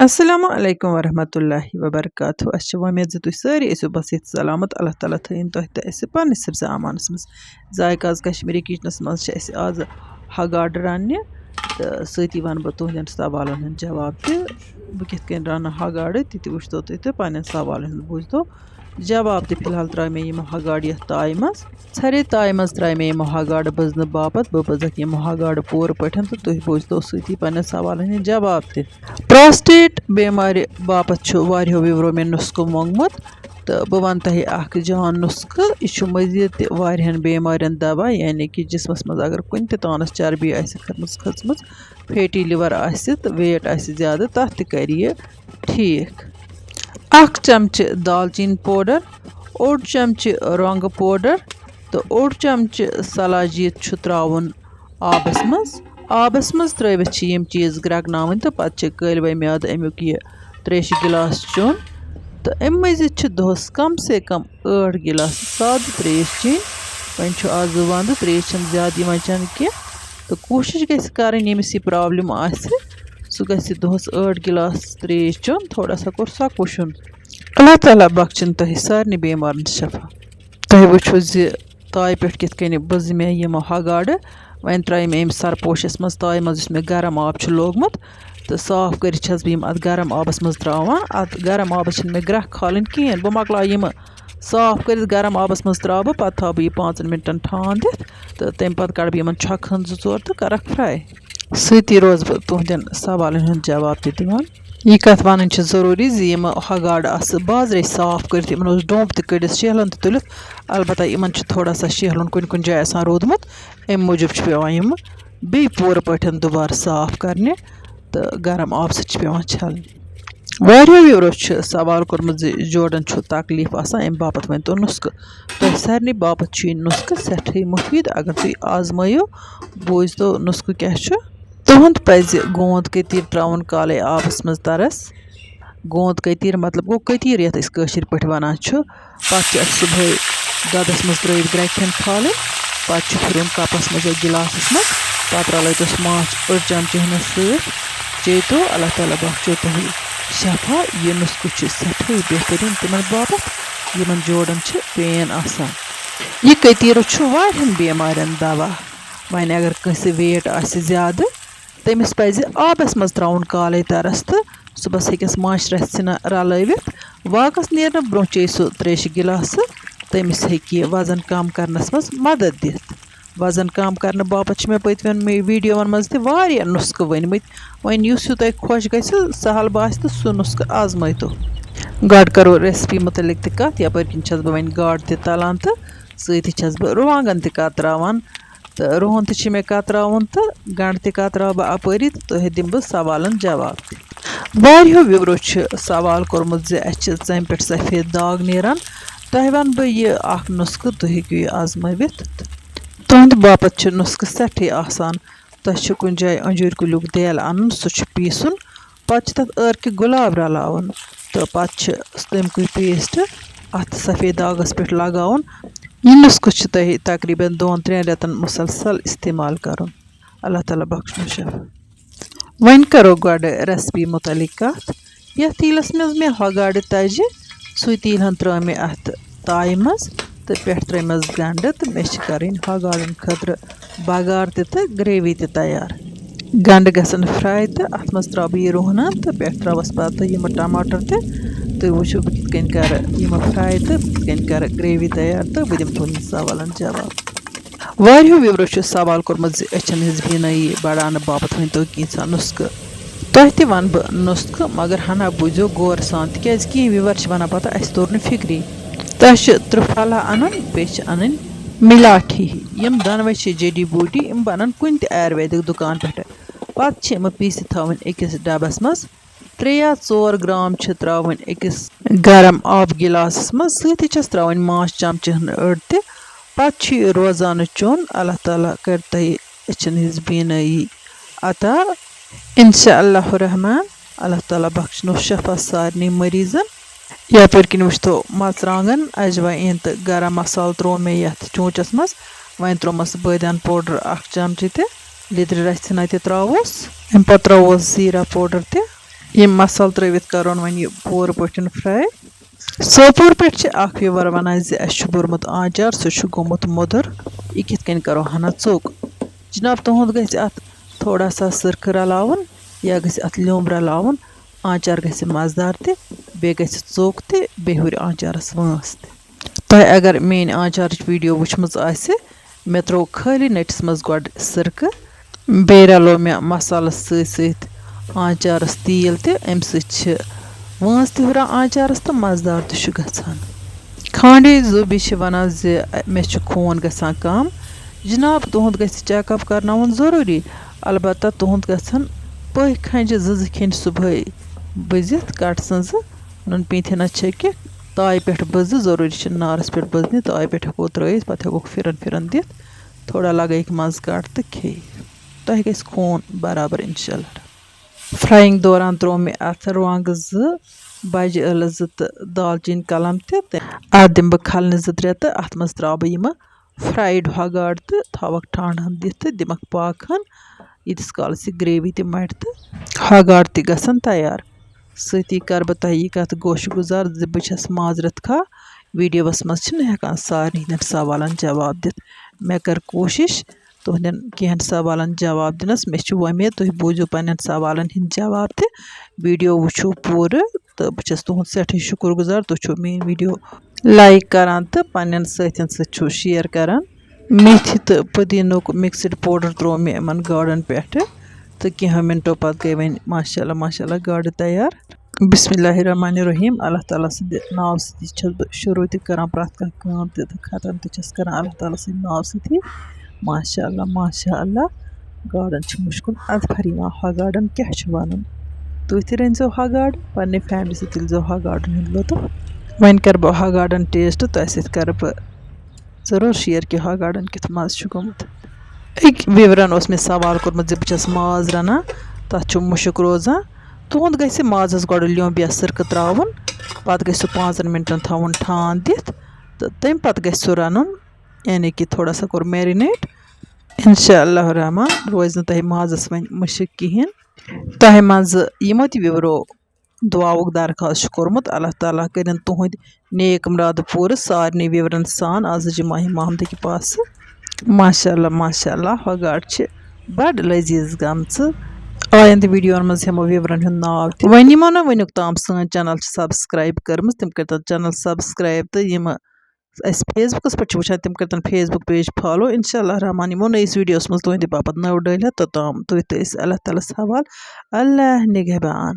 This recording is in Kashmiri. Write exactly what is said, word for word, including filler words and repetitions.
السلام علیکم ورحمۃ اللہ وبرکاتہ۔ اَسہِ چھِ وۄمید زِ تُہۍ سٲری ٲسِو بس یِتھ سلامت۔ اللہ تعالیٰ تھٲیِن تۄہہِ تہٕ اَسہِ پننِس حفظ امانس منٛز۔ ذائقہ آز کشمیٖری کچنس منٛز چھِ اَسہِ آز ہاکہٕ گاڈٕ رننہِ، تہٕ سۭتی ونہٕ بہٕ تُہنٛدٮ۪ن سوالن ہُنٛد جواب تہِ۔ بہٕ کِتھ کٔنۍ رنہٕ ہاکہٕ گاڈٕ، تہِ تہِ وٕچھتو تُہۍ تہٕ پننٮ۪ن سوالن ہُنٛد بوٗزتو جواب تہِ۔ فی الحال ترٛایہِ مےٚ یِم ہاکہٕ گاڈٕ یَتھ تایہِ منٛز۔ ژھرِ تایہِ منٛز ترٛایہِ مےٚ یِم ہاکہٕ گاڈٕ بٕزنہٕ باپتھ۔ بہٕ بٕزَکھ یِم ہاکہٕ گاڈٕ پوٗرٕ پٲٹھۍ تہٕ تُہۍ بوٗزتو سۭتی پننٮ۪ن سوالن ہٕنٛدۍ جواب تہِ۔ پراسٹیٹ بیمارِ باپتھ چھُ واریاہو وِورو مےٚ نُسخہٕ مونٛگمُت، تہٕ بہٕ وَنہٕ تۄہہِ اَکھ جان نُسخہٕ۔ یہِ چھُ مٔزیٖد تہِ واریاہَن بیمارٮ۪ن دَوا، یعنی کہِ جِسمَس منٛز اگر کُنہِ تہِ تانَس چربی آسہِ کھٔژمٕژ کھٔژمٕژ، فیٹی لِور آسہِ تہٕ ویٹ آسہِ زیادٕ، تَتھ تہِ کَرِ یہِ ٹھیٖک۔ اَکھ چمچہٕ دالچیٖن پوڈر، اوٚڑ چمچہٕ رۄنٛگہٕ پوڈر تہٕ اوٚڑ چمچہٕ سلاجیٖت چھُ ترٛاوُن آبَس منٛز۔ آبَس منٛز ترٛٲوِتھ چھِ یِم چیٖز گرٛٮ۪کناوٕنۍ تہٕ پَتہٕ چھِ کٲلوَے میٛادٕ اَمیُک یہِ ترٛیشہِ گِلاس چیوٚن۔ تہٕ اَمہِ مٔزیٖد چھِ دۄہَس کم سے کم ٲٹھ گِلاس سادٕ ترٛیش چیٚنۍ۔ وۄنۍ چھُ آز وَنٛدٕ، ترٛیش چھَنہٕ زیادٕ یِوان چٮ۪نہٕ کینٛہہ، تہٕ کوٗشِش گژھِ کَرٕنۍ، ییٚمِس یہِ پرٛابلِم آسہِ، سُہ گژھِ دۄہَس ٲٹھ گِلاس ترٛیش چیوٚن، تھوڑا سا کوٚر سۄکُن۔ اللہ تعالیٰ بخشِن تۄہہِ سارنٕے بیمارن شفا۔ تۄہہِ وٕچھِو زِ تایہِ پٮ۪ٹھ کِتھ کٔنۍ بٕزٕ مےٚ یِم ہاکہٕ گاڈٕ۔ وۄنۍ ترٛایہِ مےٚ أمۍ سرپوشَس منٛز، تایہِ منٛز یُس مےٚ گرم آب چھُ لوگمُت، تہٕ صاف کٔرِتھ چھَس بہٕ یِم اَتھ گرم آبَس منٛز ترٛاوان۔ اَتھ گرم آبَس چھِنہٕ مےٚ گرٛٮ۪کھ کھالٕنۍ کِہیٖنۍ۔ بہٕ مۄکلاو یِم صاف کٔرِتھ گرم آبَس منٛز ترٛاوٕ بہٕ، پَتہٕ تھاوٕ بہٕ یہِ پانٛژَن مِنٹَن ٹھانٛڈ دِتھ، تہٕ تَمہِ پَتہٕ کَڑٕ بہٕ یِمَن چھۄکھٕ ہن زٕ ژور تہٕ کَرَکھ fry۔ سۭتی روزٕ بہٕ تُہنٛدٮ۪ن سوالن ہُنٛد جواب تہِ دِوان۔ یہِ کتھ ونٕنۍ چھِ ضروٗری زِ یِم ہاکہٕ گاڈٕ آسہٕ بازرے صاف کٔرِتھ، یِمن اوس ڈوٚمب تہِ کٔڑِتھ، شیہلن تہِ تُلِتھ، البتہ یِمن چھُ تھوڑا سا شیہلُن کُنہِ کُنہِ جایہِ آسان روٗدمُت، امہِ موٗجوٗب چھُ پٮ۪وان یِم بیٚیہِ پوٗرٕ پٲٹھۍ دُبارٕ صاف کرنہِ تہٕ گرم آبہٕ سۭتۍ چھِ پٮ۪وان چھلٕنۍ۔ واریاہو viewerو چھِ سوال کوٚرمُت زِ جوڑن چھُ تکلیف آسان، امہِ باپتھ ؤنۍ تو نُسخہٕ۔ تۄہہِ سارنٕے باپتھ چھُ یہِ نُسخہٕ سٮ۪ٹھٕے مُفیٖد۔ اگر تُہۍ آزمٲیِو، بوٗزتو نُسخہٕ کیٛاہ چھُ۔ تُہُنٛد پَزِ گوٗنٛد کٔتیٖر ترٛاوُن کالے آبَس منٛز تَرَس۔ گوٗنٛد کٔتیٖر مطلب گوٚو کٔتیٖر، یَتھ أسۍ کٲشِر پٲٹھۍ وَنان چھُ۔ پَتہٕ چھُ اَسہِ صُبحٲے دۄدَس منٛز ترٛٲوِتھ گرٛٮ۪کہِ ہن کھالٕنۍ۔ پَتہٕ چھُ پھِرُن کَپَس منٛز یا گِلاسَس منٛز۔ پَتہٕ رَلٲوتَس ماچھ أڑ چَمچہٕ ہٕنَس سۭتۍ۔ چیٚیتو، اللہ تعالیٰ بخشو تۄہہِ شفا۔ یہِ نُسخہٕ چھُ سٮ۪ٹھاہٕے بہتریٖن تِمَن باپَتھ، یِمَن جوڑَن چھِ pain آسان۔ یہِ کٔتیٖرٕ چھُ واریاہَن بیمارٮ۪ن دَوا۔ وۄنۍ اگر کٲنٛسہِ weight آسہِ زیادٕ، تٔمِس پَزِ آبَس منٛز ترٛاوُن کالَے تَرَس تہٕ صُبحَس ہیٚکٮ۪س ماچھ رَژھِ سۭتۍ رَلٲوِتھ۔ واکَس نیرنہٕ برٛونٛہہ چیٚیہِ سُہ ترٛیشہِ گِلاسہٕ، تٔمِس ہیٚکہِ یہِ وزن کم کرنَس منٛز مدد دِتھ۔ وزن کم کرنہٕ باپتھ چھِ مےٚ پٔتمٮ۪ن مے-، videoوَن منٛز تہِ واریاہ نُسخہٕ ؤنۍمٕتۍ۔ وۄنۍ یُس ہیوٗ تۄہہِ خۄش گژھِ، سہل باسہِ تہٕ سُہ نُسخہٕ آزمٲیتو۔ گاڈٕ کرو recipe مُتعلِق تہِ کَتھ۔ یَپٲرۍ کِنۍ چھَس بہٕ وۄنۍ گاڈٕ تہِ تَلان تہٕ سۭتی چھَس بہٕ رُوانٛگن تہِ کتراوان۔ تہٕ رُہُن تہِ چھِ مےٚ کتراوُن تہٕ گنٛڈٕ تہِ کتراوٕ بہٕ اپٲری تہٕ تۄہہِ دِمہٕ بہٕ سوالن جواب تہِ۔ واریاہو viewerو چھِ سوال کوٚرمُت زِ اَسہِ چھِ ژَمہِ پٮ۪ٹھ سفید داغ نیران۔ تۄہہِ وَنہٕ بہٕ یہِ اکھ نُسخہٕ، تُہۍ ہیٚکِو یہِ آزمٲوِتھ۔ تُہنٛدِ باپتھ چھِ نُسخہٕ سٮ۪ٹھٕے آسان۔ تۄہہِ چھُ کُنہِ جایہِ أنجوٗرِ کُلیُک دیل اَنُن، سُہ چھُ پیٖسُن۔ پتہٕ چھِ تَتھ عٲرقہِ گۄلاب رَلاوُن تہٕ پتہٕ چھِ تَمہِ کُے paste اَتھ سفید داغَس پٮ۪ٹھ لگاوُن۔ یہِ نُسخہٕ چھُ تۄہہِ تقریٖباً دۄن ترٛٮ۪ن رٮ۪تَن مُسلسل استعمال کرُن۔ اللہ تعالیٰ بخشنو شفا۔ وۄنۍ کرو گۄڈٕ recipe مُتعلِق کَتھ۔ یَتھ تیٖلَس منٛز مےٚ ہۄگاڈٕ تَجہِ، سُے تیٖل ہن ترٛٲو مےٚ اَتھ تایہِ منٛز تہٕ پٮ۪ٹھ ترٛٲومَس گنٛڈٕ تہٕ مےٚ چھِ کَرٕنۍ ہۄگاڈَن خٲطرٕ بَگار تہِ تہٕ gravy تہِ تیار۔ گنٛڈٕ گژھن fry تہٕ اَتھ منٛز ترٛاوٕ بہٕ یہِ رُہنہٕ تہٕ پٮ۪ٹھ ترٛاوَس پَتہٕ یِم ٹماٹر تہِ۔ تُہۍ وٕچھِو بہٕ کِتھ کٔنۍ کَرٕ یِم fry تہٕ کِتھ کٔنۍ کَرٕ gravy تیار تہٕ بہٕ دِمہٕ تُہٕنٛدٮ۪ن سوالَن جواب۔ واریاہو viewerو چھُ سوال کوٚرمُت زِ أچھن ہٕنٛز بینٲیی بڑاونہٕ باپتھ ؤنۍ تو کینٛژھا نُسخہٕ۔ تۄہہِ تہِ وَنہٕ بہٕ نُسخہٕ، مگر ہنا بوٗزِو غور سان، تِکیٛازِ کینٛہہ viewer چھِ وَنان پَتہٕ اَسہِ توٚر نہٕ فِکری۔ تۄہہِ چھِ ترٛپھلا اَنُن، بیٚیہِ چھِ اَنٕنۍ مِلاٹھی۔ یِم دۄنوَے چھِ جڈی بوٗٹی، یِم بَنَن کُنہِ تہِ آیُرویدِک دُکان پٮ۪ٹھٕ۔ پَتہٕ چھِ یِم پیٖسِتھ تھاوٕنۍ أکِس ڈَبَس منٛز۔ ترٛےٚ یا ژور گرٛام چھِ ترٛاوٕنۍ أکِس گرم آب گِلاسَس منٛز، سۭتی چھَس ترٛاوٕنۍ ماچھ چمچہٕ ہٕن أڑ تہِ۔ پَتہٕ چھُ یہِ روزانہٕ چیوٚن۔ اللہ تعالیٰ کَرِ تۄہہِ أچھَن ہٕنٛز بینٲیی عطا۔ اِنشاء اللہ الرحمن، اللہ تعالیٰ بخشنو شفا سارنٕے مریضَن۔ یَپٲرۍ کِنۍ وٕچھتو مَرژٕوانٛگَن، اجوایِن تہٕ گرم مسالہٕ ترٛوو مےٚ یَتھ چونٛچَس منٛز۔ وۄنۍ ترٛوومَس بٲدیان powder اَکھ چمچہٕ تہِ، لیٚدرِ رَژھِ ہنا تہِ ترٛاووس۔ اَمہِ پَتہٕ ترٛاووس زیٖرا powder تہِ۔ یِم مصالہٕ ترٲوِتھ کرون وۄنۍ یہِ پوٗرٕ پٲٹھۍ fry۔ سوپور پٮ۪ٹھ چھِ اکھ viewer وَنان زِ اَسہِ چھُ بوٚرمُت آنچار، سُہ چھُ گوٚمُت موٚدُر، یہِ کِتھ کٔنۍ کرو ہنا ژوٚک؟ جناب، تُہُنٛد گژھِ اَتھ تھوڑا سا سِرکہٕ رَلاوُن یا گژھِ اَتھ لیوٚمب رَلاوُن۔ آنچار گژھِ مَزٕدار تہِ، بیٚیہِ گژھِ ژوٚک تہِ، بیٚیہِ ہُرِ آنچارَس وٲنٛس تہِ۔ تۄہہِ اگر میٛٲنۍ آنچارٕچ video وٕچھمٕژ آسہِ، مےٚ ترٛوو خٲلی نٔٹِس منٛز گۄڈٕ سِرکہٕ، بیٚیہِ رَلوو مےٚ مصالَس سۭتۍ سۭتۍ آنچارَس تیٖل تہِ۔ اَمہِ سۭتۍ چھِ وٲنٛس تہِ ہُران آنچارَس تہٕ مَزٕدار تہِ چھُ گژھان۔ کھانڈے زوٗبی چھِ وَنان زِ مےٚ چھُ خوٗن گژھان کَم۔ جِناب، تُہُنٛد گژھِ check up کَرناوُن ضروٗری، البتہ تُہُنٛد گژھن پٔہۍ کھنٛجہِ زٕ زٕ کھیٚنۍ صُبحٲے بٔزِتھ، کَٹہٕ سٕنٛزٕ نُن پیٖنتہِ ہنا چھٔکِتھ، تایہِ پٮ۪ٹھ بٔزٕ۔ ضروٗری چھِ نارَس پٮ۪ٹھ بٔزنہِ، تایہِ پٮ۪ٹھ ہٮ۪کو ترٲیِتھ، پَتہٕ ہٮ۪کوکھ پھِرَن پھِرَن دِتھ، تھوڑا لَگٲیِکھ مَزٕ کَٹ تہٕ کھیٚیِو۔ تۄہہِ گژھِ خوٗن برابر، اِنشاء اللہ۔ Frying دوران ترٛوو مےٚ اَتھ رۄنٛگ زٕ، بَجہِ ٲلہٕ زٕ تہٕ دالچیٖن کَلَم تہِ۔ تہٕ اَتھ دِمہٕ بہٕ کھَلنہِ زٕ ترٛےٚ تہٕ اَتھ منٛز ترٛاوٕ بہٕ یِمہٕ fried ہۄگاڈ تہٕ تھاوَکھ ٹھانٛڈ ہَن دِتھ تہٕ دِمَکھ پاکہٕ ہَن، ییٖتِس کالَس یہِ gravy تہِ مَٹہِ تہٕ ہۄگاڈ تہِ گژھن تیار۔ سۭتی کَرٕ بہٕ تۄہہِ یہِ کَتھ گوشہِ گُزار زِ بہٕ چھَس معذرت خواہ، videoوَس منٛز چھِنہٕ ہٮ۪کان سارنٕے ہِنٛدٮ۪ن سوالَن جواب دِتھ۔ مےٚ کٔر کوٗشِش تُہٕنٛدٮ۪ن کینٛہَن سوالَن جواب دِنَس۔ مےٚ چھِ وۄمید تُہۍ بوٗزِو پنٛنٮ۪ن سوالَن ہِنٛدۍ جواب تہِ۔ Video وٕچھِو پوٗرٕ تہٕ بہٕ چھَس تُہُنٛد سٮ۪ٹھٕے شُکُر گُزار۔ تُہۍ چھِو میٛٲنۍ video like کَران تہٕ پنٛنٮ۪ن سٲتھٮ۪ن سۭتۍ چھِو share کَران۔ میتھِ تہٕ پُدیٖنُک mixed powder ترٛوو مےٚ یِمَن گاڈَن پٮ۪ٹھٕ تہٕ کینٛہو مِنٹو پَتہٕ گٔے وۄنۍ ماشاء اللہ، ماشاء اللہ، گاڈٕ تیار۔ بسم اللہ الرحمن الرحیم۔ اللہ تعالیٰ سٕنٛدِ ناوٕ سۭتی چھَس بہٕ شروٗع تہِ کَران پرٛٮ۪تھ کانٛہہ کٲم تہِ تہٕ ختم تہِ چھَس کَران اللہ تعالیٰ سٕنٛدِ ناوٕ سۭتی۔ ماشاء اللہ، ماشاء اللہ، گاڈَن چھِ مُشکُل اَدفَر یِوان۔ ہۄ گاڈَن کیٛاہ چھُ وَنُن؟ تُہۍ تہِ رٔنۍزیو ہۄ گاڈٕ، پنٛنہِ family سۭتۍ تُلۍزیو ہۄ گاڈَن ہُنٛد لطف۔ وۄنۍ کَرٕ بہٕ ہۄ گاڈَن taste، تۄہہِ سۭتۍ کَرٕ بہٕ ضروٗر share کہِ ہۄ گاڈَن کیُتھ مَزٕ چھُ گوٚمُت۔ أکۍ viewerن اوس مےٚ سوال کوٚرمُت زِ بہٕ چھَس ماز رَنان، تَتھ چھُ مُشُک روزان۔ تُہُنٛد گژھِ مازَس گۄڈٕ لیوٚمب یا سِرکہٕ ترٛاوُن، پَتہٕ گژھِ سُہ پانٛژَن مِنٹَن تھاوُن ٹھانٛڈ دِتھ تہٕ تَمہِ پَتہٕ گژھِ سُہ رَنُن، یعنی کہِ تھوڑا سا کوٚر marinate۔ اِنشاء اللہ الرحمن روزِ نہٕ تۄہہِ مازَس وۄنۍ مُشُک کِہیٖنۍ۔ تۄہہِ منٛزٕ یِمو تہِ viewerو دُعاہُک درخواست چھُ کوٚرمُت، اللہ تعالیٰ کٔرِن تُہٕنٛدۍ نیک مُراد پوٗرٕ۔ سارنٕے viewerن سان آز چھِ ماہِ محمدٕکۍ پاسہٕ۔ ماشاء اللہ، ماشاء اللہ، ہۄ گاڈٕ چھِ بَڑٕ لذیذ گٔمژٕ۔ آیندٕ videoن منٛز ہٮ۪مو viewerن ہُنٛد ناو تہِ۔ وۄنۍ یِمو نہٕ وٕنیُک تام سٲنۍ channel چھِ subscribe کٔرمٕژ، تِم کٔرۍتَن channel subscribe تہٕ یِم اَسہِ Facebookس پٮ۪ٹھ چھِ وٕچھان، تِم کٔرۍتَن Facebook page follow۔ اِنشاء اللہ الرحمن یِمو نٔیِس videoس منٛز تُہٕنٛدِ باپتھ نٔو ڈٲلۍ ہٮ۪تھ، توٚتام تُہۍ تہٕ أسۍ اللہ تعالیٰ ہَس حوال۔ اللہ نِگہبان۔